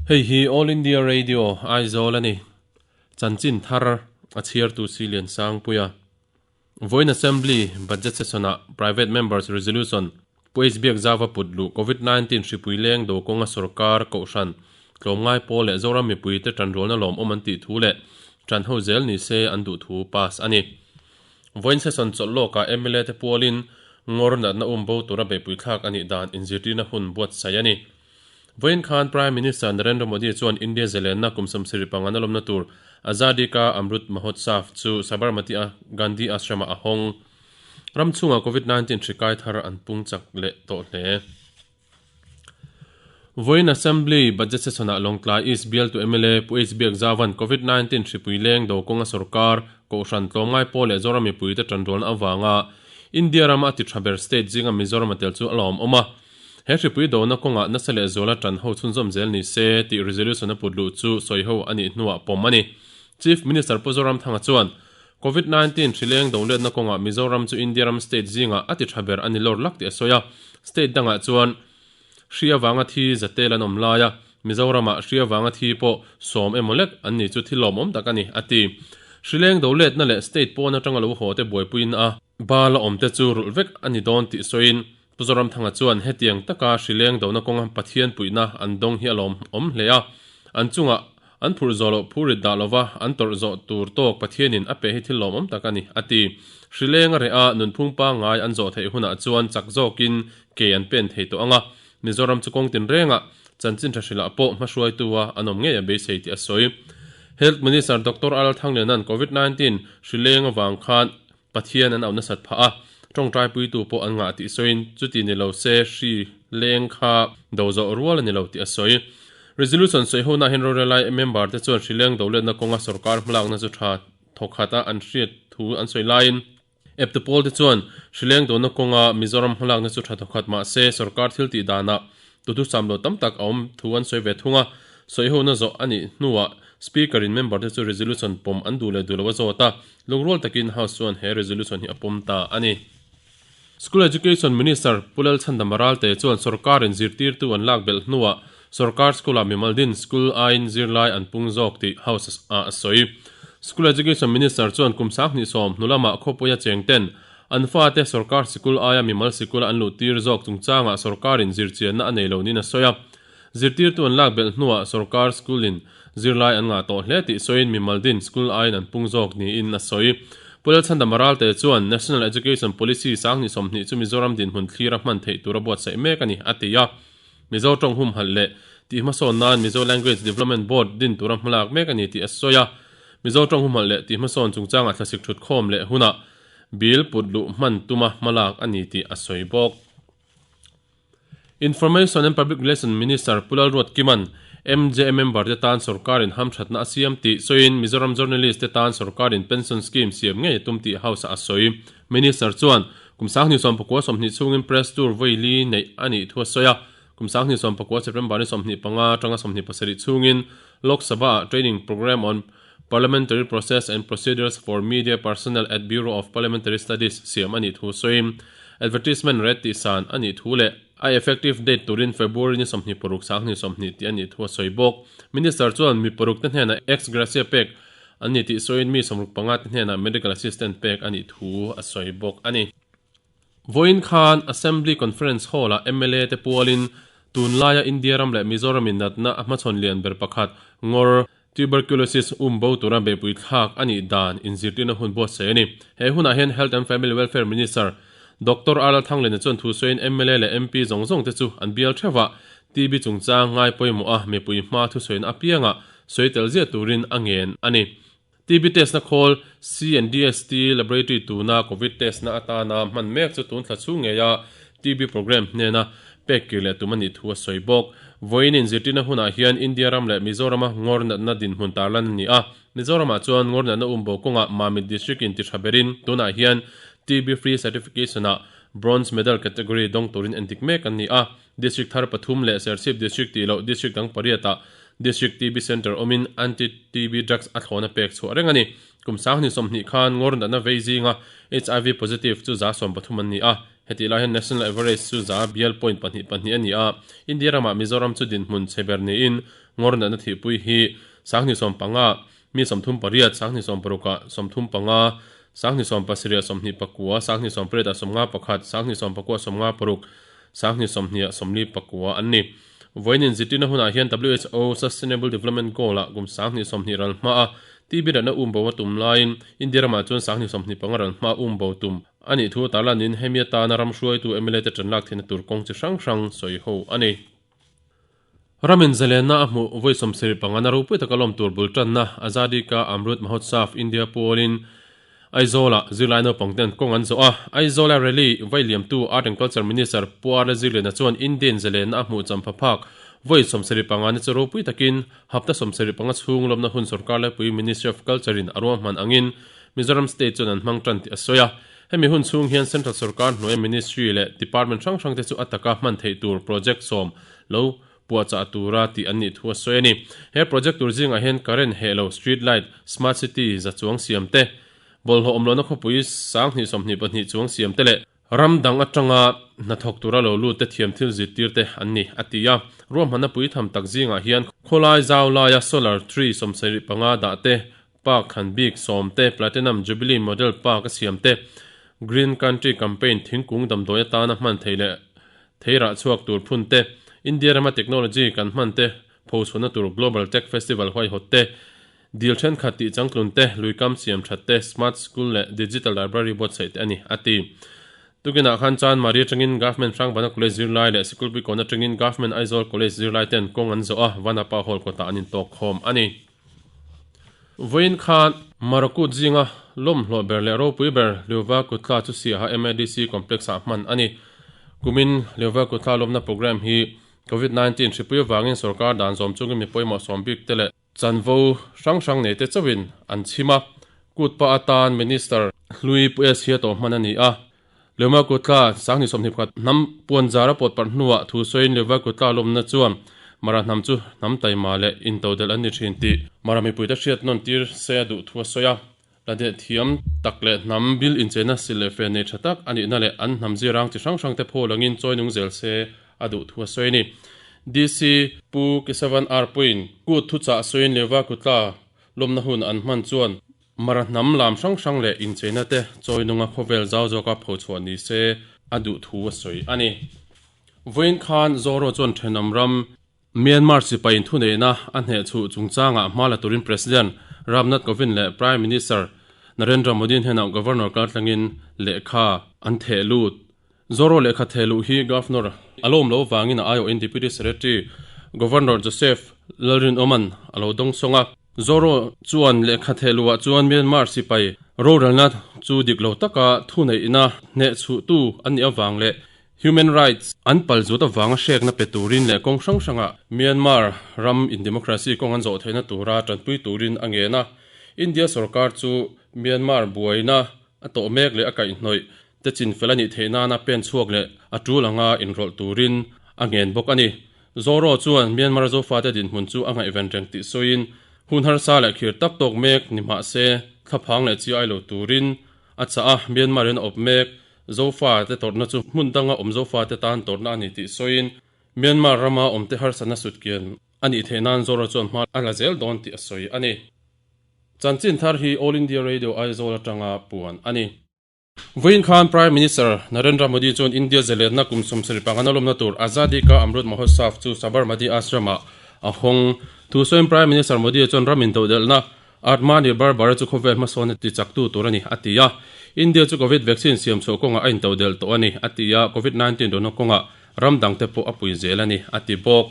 Hei hi All India Radio, Aizawl a ni. Chanchin thar a chhiartu Silian Sangpuia. Vawiin Assembly Budget Session-ah Private Members Resolution Pu H Biak Zauva put luh Covid 19 hripui leng do kawnga sorkar, kohhran, tlawmngai pawl leh Zoram mipuite tanrualna lawmawm an tih thu leh tan ho zel ni se an duh thu pass a ni. Vawiin session chawlh lawkah mla te pualin ngawr natna um bo tura beihpui thlak a nih dan inzirtirna hun buatsaih a ni. Vawiin khan Prime Minister Narendra Modi chuan India zelenna kum 75 a lawmna tur Azadi Ka Amrut Mahotsav chu Sabarmati a Gandhi Ashram-ah a hawng. Ram chhungah Covid 19 hri kai thar an pung chak leh tawh hle. Vawiin Assembly Budget Session-ah Lawngtlai East bialtu mla Pu H Biakzauva'n Covid 19 hripui leng do kawnga sorkar, Kohhran, tlawmngai pawl leh Zoram mipuite tanrualna avanga India rama a ti tha ber state zinga Mizoram a tel chu a lawmawm a. He hripui dona kawngah nasa leh zuala tan ho chhunzawm zel ni se tih resolution a put luh chu sawiho a nih hnuah pawm a ni. Chief Minister Pu Zoramthanga chuan Covid 19 hri leng do letna kawngah Mizoram chu India ram state zingah a ti tha ber a ni lawr lak tih a sawi a. State dangah chuan hri avanga thi za tel an awm lai a, Mizoramah hri avanga thi pawh sawm emaw lek an ni chu thil lawmawm tak a ni, a ti. Hri leng do letna leh state pawn atanga lo haw te buaipuiin a bal a awm te chu rulh vek a ni dawn tih sawiin Pu Zoramthanga chuan hetiang taka hri leng dona kawnga Pathian puihna an dawng hi a lawmawm hle a, an chungah An phurh zawh loh phur rit dah lova an tawrh zawh tur tawk Pathianin a pe hi thil lawmawm tak a ni, a ti. Hri leng a reh a, nunphung pangngai an zawh theih hunah chuan chak zawkin ke an pen thei tawh ang a. Mizoram chu kawng tinrengah chanchin tha hrilh ah pawh hmahruaitu a an awm ngei a beisei tih a sawi. Health Minister Doctor Al Thangliana'n Covid 19 hri leng avang khan Pathian an auh nasat phah a, tawngtaipuitu pawh an ngah tih sawiin chuti ni lo se hri leng kha do zawh rual a ni lo tih a sawi. Resolution sawi ho nah hian rorelai member te chuan hri leng do letna kawnga sorkar hmalakna chu tha thawkhat a an hriat thu an sawi laiin eptu pawl te chuan hri leng dona kawnga Mizoram hmalakna chu tha thawkhat mah se sorkar thil tih danah Tuthusam lo tam tak a awm thu an sawi ve thung a, sawihona zawh a nih hnuah Speaker in member te chu resolution pawm an duh leh duh lo a zawt a, lungrual takin House chuan he resolution hi a pawm ta a ni. School Education Minister Pu Lalchhandama Ralte chuan sorkarin zirtirtu an lak belh hnuah sorkar school-ah mimal din school aiin zirlai an pung zawk tih House ah a sawi. School Education Minister chuan kum 2010 hnu lamah khawpuia cheng ten An fate sorkar sikul aia mimal sikula an luhtir zawk chungchangah sorkarin zirchianna a nei lo niin a sawi a. Zirtirtu an lak belh hnuah sorkar school-in zirlai an ngah tawh hle tih sawiin mimal din school aiin an pung zawk niin a sawi. Pu Lalchhandama Ralte chuan National Education Policy 2020 chu Mizoram dinhmun thlira hman theih tura buatsaih mek a ni, a ti a. Mizo tawng humhalh leh tih hmasawn nan Mizo Language Development Board din tura hmalak mek a ni tih a sawi a. Mizo tawng humhalh leh tih hmasawn chungchangah thlasik thutkhawm leh hunah Bill put luh hman tuma hmalak a ni tih a sawi bawk. Information and Public Relation Minister Pu Lalruat Kiman MJA member te tan sorkarin hamthatna a siam tih sawiin Mizoram journalist te tan sorkarin pension scheme siam ngei a tum tih House ah a sawi. Minister chuan kum 2029 chhungin press tour vawi li neih a nih thu a sawi a, kum 2019 September ni 25 atanga 27 chhungin Lok Sabha ah training programme on Parliamentary Process and Procedures for Media Personnel at Bureau of Parliamentary Studies siam a nih thu sawiin, advertisement rate tihsan a nih thu leh a effective date turin February ni 26 2020 tih a nih thu a sawi bawk. Minister chuan mi paruk te hnenah ex gratia pek an ni tih sawiin mi 65 te hnenah medical assistant pek a nih thu a sawi bawk a ni. Vawiin khan Assembly Conference Hall-ah mla te pualin tunlaia India ram leh Mizoram in natna a hmachhawn lian ber pakhat ngawr Tuberculosis um bo tura beihpui thlak a nih dan inzirtirna hun buatsaih a ni. He hunah hian Health and Family Welfare Minister Doctor R Lalthanglena chuan thu sawiin mla leh MP zawng zawng te chu an bial theuhah TB chungchang ngai pawimawh a mipui hma thusawiin apiangah sawi tel ziah turin a ngen a ni. TB test na khawl CNDST Laboratory tuna Covid test na atana hman mek chu tun thla chhung ngeia TB programme hnena pek kir leh tum a nih thu a sawi bawk. Vawiin inzirtirna hunah hian India ram leh Mizorama ngawr natna dinhmun tarlan a ni a. Mizoramah chuan ngawr natna umbo kawngah Mamit District in tihra berin tunah hian TB Free Certification-ah Bronze Medal Category dawng turin endik mek an ni a. District thar pathum leh Serchhip District tih loh District dang pariatah District TB Centre awmin Anti-TB Drugs a thlawna pek chhuah reng a ni. Kum 2020 khan ngawr natna vei zinga HIV positive chu 13% an ni a, hetih lai hian National Average chu za bial point pahnih pahnih a ni a, India ramah Mizoram chu dinhmun chhe ber niin. Ngawr natna thihpui hi 25 mi 38, 26 ah 35, 27 ah 29, 28 ah 51, 29 ah 56, 20 ah 49 an ni. Vawiin inzirtirna hunah hian WHO Sustainable Development Goal ah kum 2020 ral hmaa TB natna umbo a tum laiin India ramah chuan 2025 ral hmaa umbo tum a nih thu tarlanin hemi atana ram hruaitu mla te tan lak theihna tur kawng chi hrang hrang sawi ho a ni. Ramin zalenna a hmuh vawi 75 na ropui taka lawm tur bul tanna Azadi Ka Amrut Mahotsav India pualin Aizawl-ah zirlai naupang ten kawng an zawh a. Aizawl-a rally vai liamtu Art and Culture Minister Pu Arla Zirliana chuan Indian zalenna a hmuh champha phak vawi 75 na chu ropui takin hapta 75 chhung lawmna hun sorkar laipui Ministry of Culture in a ruahman angin Mizoram State chuan an hmang tan tih a sawi a. Hemi hun chhung hian Central sorkar hnuaia Ministry leh Department hrang hrang te chu a taka hman theih tur project sawm lo puahchah tura tih an nih thu a sawi a ni. He project tur zingah hian current heh lo, street light, smart city za chuang siam te, bawlhhlawh awm lohna khawpui 2022 chuang siam te leh ram dang atanga hnathawk tura lo lut te thiam thil zirtir te an ni, a ti a. Ruahmanna pui tham tak zingah hian khawlai zau laia solar tree 75 dah te, park thlan bik sawm te, Platinum Jubilee Model Park a siam te, Green Country Campaign thingkung damdawi atana hman theih leh thei rah chhuak tur phun te, India rama technology kan hman te phochhuahna tur Global Tech Festival huaihawt te, dil thenkhat tih changtlun te, luikam siam that te, Smart School leh Digital Library buatsaih te a ni, a ti. Tukinah khan Chanmari atangin Government Hrangbana College zirlai leh Sikulpuikawn atangin Government Aizawl College zirlai ten kawng an zawh a, Vanapa Hall kawtah an intawk khawm a ni. Vawiin khan Marakut zinga lawmhlawh ber leh ropui ber Leuva Kutla chu Siaha MADC Complex-ah hman a ni. Kumin Leuva Kutla lawmna programme hi Covid 19 hripui avangin sorkar dan zawm chungin mi pawimawh sawm bik te leh chanvo hrang hrang nei te chauhin an chhim a. Kut pa atan Minister hlui Pu S hi a tawh hman a ni a. Leuva Kutla 2021 hnam puanzar a pawt parh hnuah thu sawiin Leuva Kutla lawmna chuan Mara hnam chu hnam taima leh intodelh an ni thin tih Mara mipuite hriat nawn tir se a duh thu a sawi a. La deh thiam tak leh hnam bil incheina sil leh fe nei tha tak a nihna leh an hnam zirang chi hrang hrangte phaw langin chawi nung zel se a duh thu a sawi a ni. DC Pu Kesavan R Puiin kut thuchah sawiin Leuva Kutla lawmna hun an hman chuan Mara hnam lam hrang hrang leh incheina te chawi nunga khawvel zau zawka phochhuah ni se a duh thu a sawi a ni. Vawiin khan Zoro chuan thenawm ram Myanmar sipai inthuneihna a hnehchhuh chungchangah hma la turin President Ram Nath Kovind leh Prime Minister Narendra Modi hnenah Governor kaltlangin lehkha an theh lut. Zoro lehkha theh luh hi Governor a lawm lo vangin a aiawhin Deputy Secretary Governor Joseph Lalrinawma'n a lo dawngsawng a. Zoro chuan lehkha theh luhah chuan Myanmar sipai rorelna chu dik lo taka thuneihna hnehchhuhtu an nih avang leh Human rights an palzut avanga hrekna pe turin leh kawng hrang hrangah Myanmar ram in democracy kawng an zawh theihna tura tanpui turin a ngen a. India sorkar chu Myanmar buaina a tawh mek leh a kaihhnawih te chinfel a nih theih nana pen chhuak leh a tul anga inrawlh turin a ngen bawk a ni. Zoro chuan Myanmar Zofate dinhmun chu a ngaihven reng tih sawiin hun harsa leh khir tak tawk mek ni mah se thlaphang leh chi ai lo turin a chah a, Myanmar in a awp mek Zofa te tawrhna chu hmun danga awm Zofa te tan tawrhna a ni tih sawiin Myanmar rama awmte harsatna sutkian a nih theih nan Zoro chuan hma a la zel dawn tih a sawi a ni. Chanchin thar hi All India Radio Aizawl atanga puan a ni. Vawiin khan Prime Minister Narendra Modi chuan India zalenna kum 75 a lawmna tur Azadi Ka Amrut Mahotsav chu Sabarmati Ashram-ah a hawng. Thu sawiin Prime Minister Modi chuan ram intodelhna Atmanirbhar Bharat chu khawvel hmasawn ti chaktu tur a ni, a ti a. India chu Covid vaccine siam chhuah kawngah a intodelh tawh a ni, a ti a. Covid 19 dawhna kawngah ram dangte pawh a pui zel a ni, a ti bawk.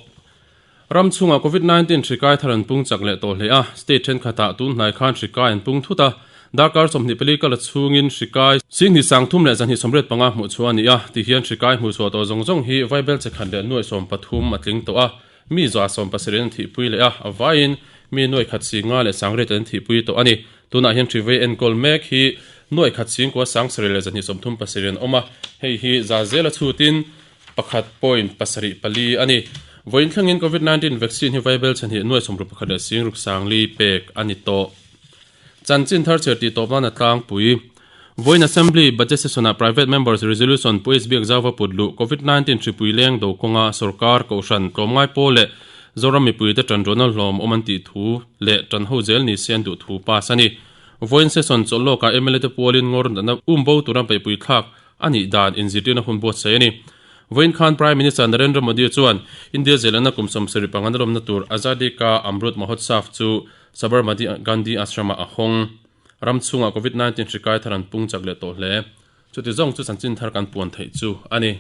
Ram chhungah Covid 19 hri kai thar an pung chak leh tawh hle a, state thenkhatah tun hnai khan hri kai an pung thut a. Darkar 24 kala chhungin hri kai 23,285 hmuh chhuah a ni a, tihian hri kai hmuh chhuah tawh zawng zawng hi vaibel che khat leh nuaih 13 a tling tawh a. Mi zuah 70 an thihpui leh a, a vaiin mi nuaih khat singa leh sangriat an thihpui tawh a ni. Tunah hian Hrivei enkawl mek hi nuaih khat singkua sangsarih leh 237 an awm a, hei hi za zela chhutin pakhat point pasarih pali a ni. Vawiin thlengin Covid 19 vaccine hi vaibel chhe hnih nuaih sawmruk pakhat leh singruk sangli pek a ni tawh. Chanchin thar chhiar tih tawp nan a tlangpui. Vawiin Assembly Budget Session-ah Private Members Resolution Pu H Biakzauva put luh Covid 19 hripui leng do kawnga sorkar, kohhran, tlawmngai pawl leh Zoram mipuite ṭanrualna hlawm awm an tih thu leh ṭanho zel ni se an duh thu pass a ni. Vawiin session chawlh lawkah mla te pualin ngawr natna um bo tura beihpui thlak a nih dan inzirtirna hun buatsaih a ni. Vawiin khan Prime Minister Narendra Modi chuan India zehlana kum 75 na lawmna tur Azadi Ka Amrut Mahotsav chu Sabarmati Gandhi Ashram-ah a hawng. Ram chhungah Covid 19 hri kai thar an pung chak leh tawh hle. Chuti zawng chu chanchin thar kan puan theih chu a ni.